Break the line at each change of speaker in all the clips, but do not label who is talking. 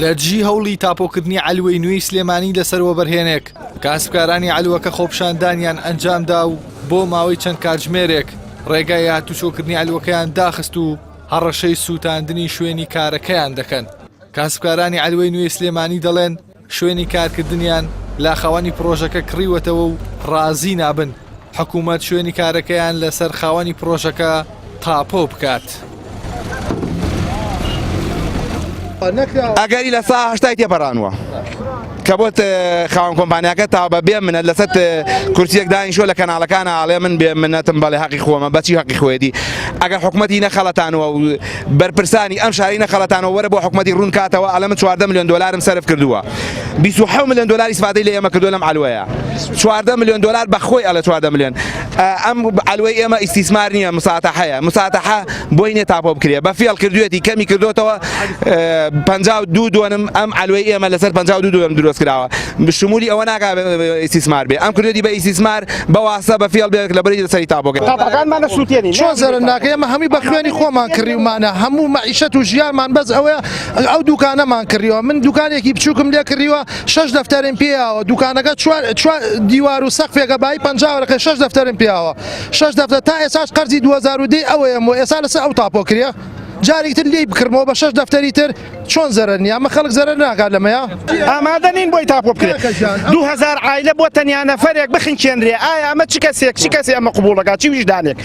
لە دژی هەوڵی تاپۆکردنی عەلوەی نوێی سلێمانی لەسەر وەبەرهێنێک، کاسبکارانی عەلوەکە خۆپیشاندانیان ئەنجامدا و بۆ ماوەی چەند کاتژمێرێک ڕێگای هاتوچۆکردنی عەلوەکەیان داخست و هەڕەشەی سووتاندنی شوێنی کارەکەیان دەکەن. کاسبکارانی عەلوەی نوێی سلێمانی دەڵێن، شوێنی کارکردنیان لە خاوەنی پڕۆژەکە کڕیوەتەوە و ڕازی نابن حکوومەت شوێنی کارەکەیان لەسەر خاوەنی پڕۆژەکە تاپۆ بکات.
ئەگەری لە سا هەشتای تێپەڕانوە کە بۆت خاوەن کۆمپانیاکە تا بە بێ منەت لەسەر کورسیەک دانیشوە لە کەناڵەکانە ئاڵێ من بێ منەتم بەڵێ حەقی خۆمە بەچی حەقی خۆیەتی ئەگەر حکومەتی نەخەڵەتانەوە و بەرپرسانی ئەم شارەی نەخەڵەتانەوە وەرە بۆ حکومەتی ڕوون کاتەوە ئەڵێ من 14 ملیۆن دۆلارم سەرف کردووە 27 ملیۆن دۆلار ئیسفادەی لە ئێمە کردووە لەم عەلوەیە 14 ملیۆن دۆلار بە خۆی ئەڵێ 14 ملیۆن ئەم عەلوەی ئێمە ئیستیسمار نییە مساتەحەیە مساتەحە بۆی نییە تاپۆ بکرێ بە فێڵ کردوێتی کەمی کردوتەوە 52 دۆنم ئەم عەلوەی ئێمە لەسەر 52 دۆنم دروست کراوە شمولی ئەوە ناکا ئیستیسمار بێ ئەم کردوێتی بە ئیستیسمار بە واسە بە فێڵ بێت لە بەری لەسەری تاپۆکە تاپەکانمان
نەسووتێنین چۆن زەرەر ناکەین ئێمە هەمووی بە خوێنی خۆمان کڕیومانە هەموو مەعیشەت و ژیانمان بەس ئەوەیە ئەو دوکانەمان کڕیوە من دوکانێکی بچووکم لێ کڕیوە شەش دەفتەرم پێیاوە دوکانەکە چوار چوار دیوار و سەقفێکە بایی 50 وەرەقەی شەش دەفتەرم پێیاوە شەش دەفتەر تا ئێساش قەرزی 2010 ئەوەیەم و ئێسا لەسەر ئەو تاپۆ کرێ جارێکی تر لێی بکڕمەوە بە شەش دەفتەری تر چۆن زەرەر نییە ئەمە خەڵک زەرەر ناکات لەمەیە؟
ئامادە نین بۆی تاپۆ بکرێت 2000 عایلە بۆ تەنیا نەفەرێک بخنکێنرێ ئایا ئەمە چ کەسێک چ کەسێ ئەمە قبوڵەکات چی ویژدانێک؟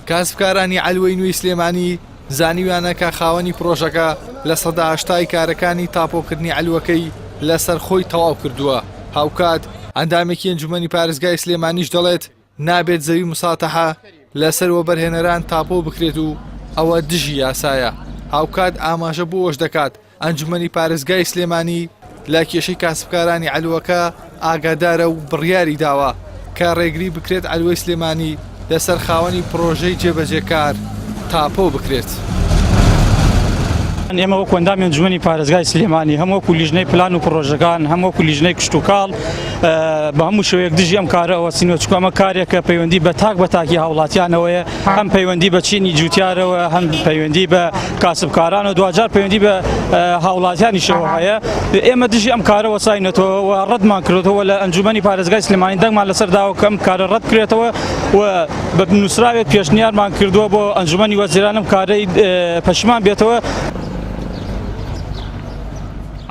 کاسبکارانی عەلوەی نوێی سلێمانی زانیویانە کە خاوەنی پڕۆژەکە 80% ی کارەکانی تاپۆکردنی عەلوەکەی لەسەر خۆی تەواو کردووە، هاوکات ئەندامێکی ئەنجومەنی پارێزگای سلێمانیش دەڵێت، نابێت زەوی مساتەحە لەسەر وەبەرهێنەران تاپۆ بکرێت و ئەوە دژی یاسایە، هاوکات ئاماژە بۆ ئەوەش دەکات، ئەنجومەنی پارێزگای سلێمانی لە کێشەی کاسبکارانی عەلوەکە ئاگادارە و بڕیاری داوە کە ڕێگری بکرێت عەلوەی سلێمانی لەسەر خاوەنی پڕۆژەی جێبەجێکار تاپۆ بکرێت.
ئێمە وەکو ئەندامی ئەنجومەنی پارێزگای سلێمانی هەم وەکو لیژنەی پلان و پڕۆژەکان هەم وەکو لیژنەی کشتوکاڵ بە هەموو شێوەیەک دژی ئەم کارە ئەوەستینەوە چونکە ئەمە کارێکە پەیوەندی بە تاک بە تاکی هاوڵاتیانەوەیە هەم پەیوەندی بە چینی جوتیارەوە هەم پەیوەندی بە کاسبکاران و دواجار پەیوەندی بە هاوڵاتیانیشەوە هەیە ئێمە دژی ئەم کارە وەساینەتەوە و ڕەتمان کردەوە لە ئەنجومەنی پارێزگای سلێمانی دەنگمان لەسەر داوە کە ئەم کارە ڕەت بکرێتەوە و بە نووسراوێک پێشنیارمان کردووە بۆ ئەنجومەنی وەزیران ئەم کارەی پەشیمان بێتەوە.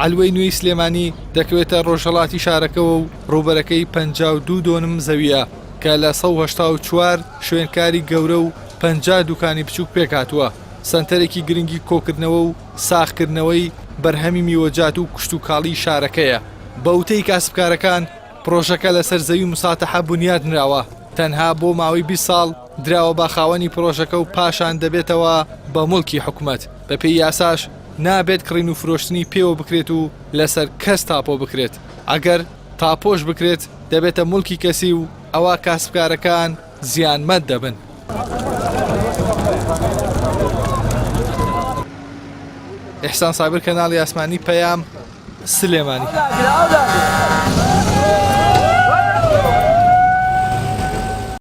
عەلوەی نوێی سلێمانی دەکەوێتە ڕۆژهەڵاتی شارەکەوە و ڕووبەرەکەی 52 دۆنم زەوییە کە لە 184 شوێنکاری گەورە و 50 دوکانی بچووک پێکهاتووە، سەنتەرێکی گرنگی کۆکردنەوە و ساغکردنەوەی بەرهەمی میوەجات و کشتوکاڵی شارەکەیە. بە وتەی کاسبکارەکان، پڕۆژەکە لەسەر زەوی مساتەحە بونیاد نراوە، تەنها بۆ ماوەی 20 ساڵ دراوە بە خاوەنی پڕۆژەکە و پاشان دەبێتەوە بە موڵکی حکومەت، بەپێی یاساش نابێت کڕین و فرۆشتنی پێوە بکرێت و لەسەر کەس تاپۆ بکرێت، ئەگەر تاپۆش بکرێت دەبێتە موڵکی کەسی و ئەوا کاسبکارەکان زیانمەند دەبن. ئیحسان سابر کەناڵی ئاسمانی پەیام سلێمانی.